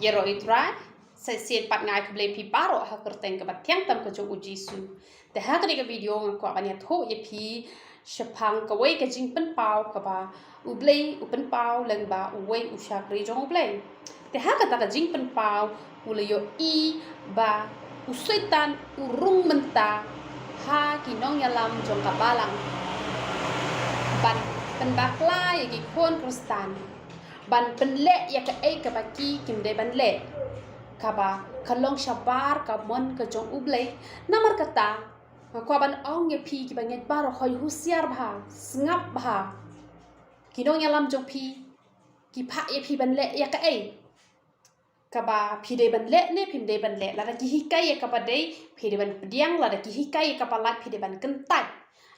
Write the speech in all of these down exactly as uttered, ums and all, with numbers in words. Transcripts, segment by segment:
Ïaroh ïa u Trai. Sa shisien pat nga ai khublei ïa phi baroh ha ka kyrteng kaba thiang tam ka jong u Jisu. Te ha kane ka video nga kwah ban ïathuh ïa phi shaphang kawei ka jingpynpaw kaba U Blei u pynpaw lyngba uwei u shakri jong U Blei. Te ha kata ka jingpynpaw u la ïohi ba u Soitan u rung mynta ha ki nongïalam jong ka Balang ban pynbakla ïa ki khun Khristan ban pynleh ïa kaei kaba ki kim dei ban leh, kaba ka long shabar ka mon ka jong U Blei. Namar kata nga kwah ban ong ïa phi kiba ngeit baroh, hoi husiar bha, sngap bha. Ki nongïalam jong phi ki phah ïa phi ban leh ïa kaei kaba phi dei ban leh ne phim dei ban leh. Lada ki hikai ïa kaba dei, phi dei ban pdiang, lada ki hikai ïa kaba lait, phi dei ban kyntait.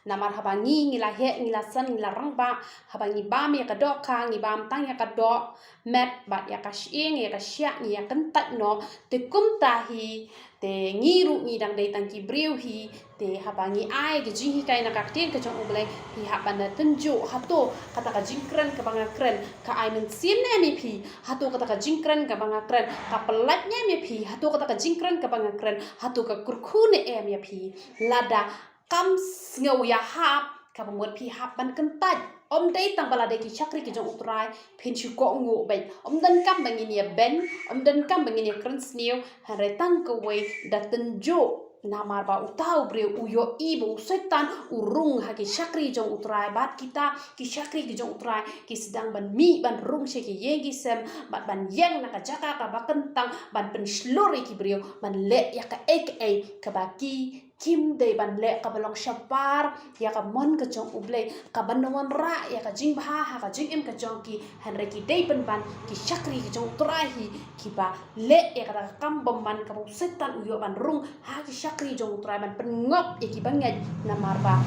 Namar haba ngi, ngi la heh, ngi la san, ngi la rangbah, haba ngi bam ïa ka dohkha, ngi bam tang ïa ka doh met bad ïa ka shyieng, ïa ka shiah, ngi ïa kyntait noh. Te kumta hi, te ngi ruh ngi dang dei tang ki briew hi. Te haba ngi ai ka jinghikai na ka ktien ka jong U Blei, phi hap ban da tynjuh hato kata ka jingkren kaba nga kren ka ai mynsiem ne em ïa phi, hato kata ka jingkren kaba nga kren ka pyllait ne em ïa phi, hato kata ka jingkren kaba nga kren, hato ka kyrkhu ne em ïa phi. Lada kam sngew ïahap, kaba mut phi hap ban kyntait. Ym dei tang ba la dei ki shakri ki jong U Trai phin shu kohnguh beit. Ym donkam ba ngin ïa beiñ, ym donkam ba ngin ïa kren sniew, hynrei tang kawei, da tynjuh. Namar ba uta u briew u ïohi ba u Soitan u rung ha ki shakri jong U Trai, bad kita ki shakri ki jong U Trai ki sdang ban mih ban rung sha ki ïing ki sem bad ban ïeng na ka jaka kaba kyntang ban pynshlur ïa ki briew ban leh ïa kaei kaei kaba ki kim dei ban leh, kaba long shabar ïa ka mon ka jong U Blei, kaban wanrah ïa ka jingbha ha ka jingim ka jong ki. Hynrei ki dei pynban ki shakri ki jong U Trai hi kiba leh ïa kata ka kam bymman kaba u Soitan u ïoh ban rung ha ki shakri jong U Trai ban pynngop ïa kiba ngeit. Namar ba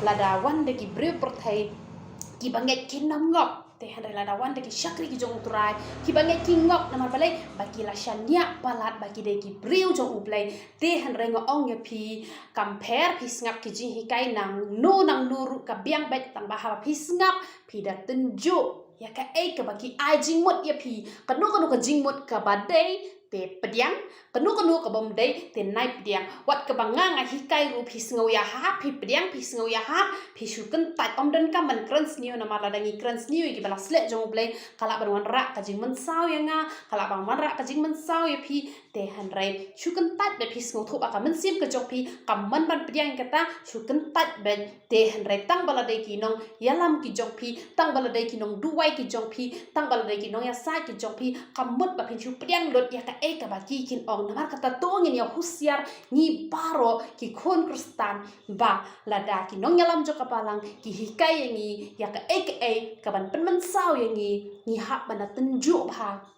lada wan da ki briew pyrthei, kiba ngeit kin ym ngop. Te hynrei lada wan da ki shakri ki jong U Trai, kiba ngeit ki ngop. Namar balei? Ba ki la shaniah palat ba ki dei ki briew jong U Blei. Te hynrei nga ong ïa phi, kam pher phi sngap ki jinghikai nangno nangno ruh ka biang beit, tang ba haba phi sngap phi da tynjuh ïa kaei kaba ki ai jingmut ïa phi. Kano kano ka jingmut kaba dei, te pdiang, kano kano kabym dei, te nai pdiang. Wat kaba nga nga hikai ruh, phi sngew ïahap phi pdiang, phi sngew ïahap phi shu kyntait. Ym donkam ban kren sniew, namar lada ngi kren sniew ïa kiba la sleh jong U Blei, ka lah ban wanrah ka jingmynsaw ïa nga, ka lah ban wanrah ka jingmynsaw ïa phi. Te hynrei shu kyntait beit, phi sngewthuh ba ka mynsiem ka jong phi kam mon ban pdiang ïa kata, shu kyntait beit. Te hynrei tang ba la dei ki nongïalam ki jong phi, tang ba la dei ki nongduwai ki jong phi, tang ba la dei ki nongïasaid ki jong phi, kam mut ba phin shu pdiang lut ïa kaei kaba ki kin ong. Namar kata to ngin ïa husiar ngi baroh ki khun Khristan, ba lada ki nongïalam jong ka Balang ki hikai ïa ngi ïa kaei kaei kaban pynmynsaw ïa ngi, ngi hap ban da tynjuh bha.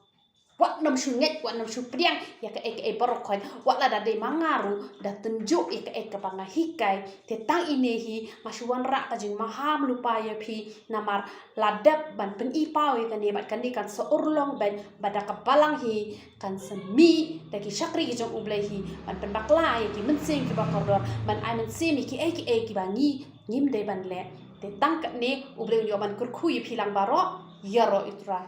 Wat nym shu ngeit, wat nym shu pdiang ïa kaei kaei baroh khoit. Wat lada dei ma nga ruh, da tynjuh ïa kaei kaba nga hikai. Te tang ine hi nga shu wanrah ka jingmaham lypa ïa phi, namar la dep ban pyni paw ïa kane, bad kane kan sa urlong beit, bad da ka Balang hi kan sa mih da ki shakri ki jong U Blei hi ban pynbakla ïa ki mynsiem kiba kordor, ban ai mynsiem ïa kiei kiei kiba ngi ngim dei ban leh. Te tang katne U Blei un ïoh ban kyrkhu ïa phi lang baroh. Ïaroh ïa U Trai.